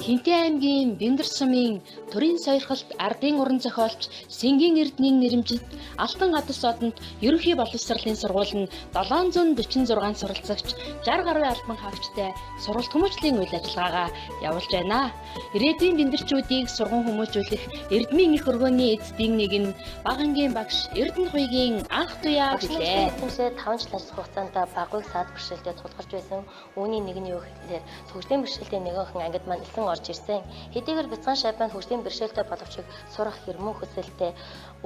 Хинтээ аймгийн Бэндэр сумын төрийн сойрхолт ардын уран зохиолч Сэнгийн Эрдэнийн нэрэмжит Алтан Адас одонд ерөнхий боловсролын сургууль нь 746 суралцагч 60 гаруй албан хаагчтай сургалт хүмүүжлийн үйл ажиллагаагаа явуулж байна. Ирээдүйн бэндэрчүүдийг сурган хүмүүжүүлэх Эрдмийн их өргөөний эцдийн нэг нь бага ангийн багш Эрдэнэ хуйгийн анх туяа Багш билээ. нар эзэмшээ 5 жил ажиллах хугацаанд багвыг саад бэрхшээлтэй тулгарч байсан. Үүний нэг нь юу гэхээр хөгжлийн бэрхшээлтэй нэгэн охин ангид маань элсэн орж ирсэн. Хэдийгээр бяцхан шавь маань хөгжлийн бэрхшээлтэй боловч сурах хэрмэн хүсэлтэй.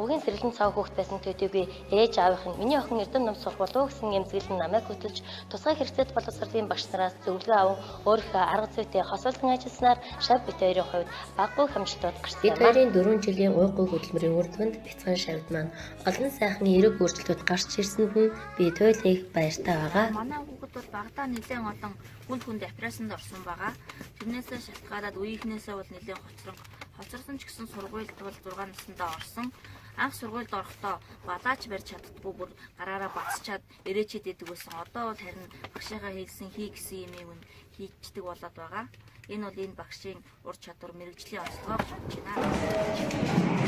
Үгийн сэргэлэн цав хүүхэд байсан төдийгүй ээж аавынх нь миний охин эрдэм ном сурах болов гэсэн эмзэглэл нь намайг хөтөлж тусгай хэрэгцээт боловсролын багш нараас зөвлөгөө аван өөрийнхөө арга зүйтэй хосолсон ажилласнаар шавь бит хоёрын хувьд баггүй хамжилтууд гарсан Бид юм а. хоёрын 4 жилийн ууггүй хөдөлмөрийн үр дүнд бяцхан шавьд маань олон сайхан эерэг өөрчлөлтүүд гарч ирсэнд нь би туйлыг баяртай байгаа. Манай хүүхэд бол багадаа нэлээд олон хүнд хүнд операцанд орсон байгаа. Тэрнээсээ шалтгаалаад үеийнхнээсээ бол нэлээд хоцрон. Хоцорсон ч гэсэн сургуульд бол 6 насндаа орсон. Анх сургуульд орохдоо балаач барьж чаддаггүй, бүр гараараа бацчаад эрээчээд идэг байсан. Одоо бол харин багшийнхаа хэлсэн хий гэсэн юмыг нь хийчдэг болоод байгаа. Энэ бол энэ багшийн ур чадвар, мэргэжлийн онцлогоо гэж бодож байна.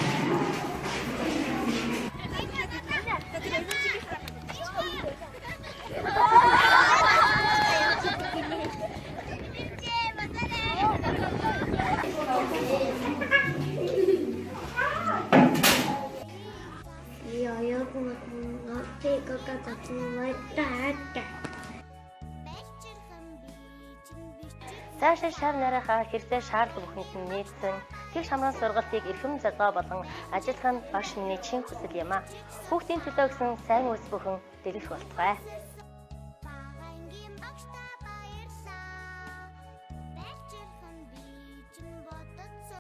Цаашаа шав нарийнхаа хэрэгцээ шаардлага бүхэнд нь нийцсэн тэгш хамран сургалтыг эрхэм зорилгоо болгон ажиллах нь багш миний чин хүсэл юм а. Хүүхдийн төлөө гэсэн сайн үйлс бүхэн дэлгэх болтугай.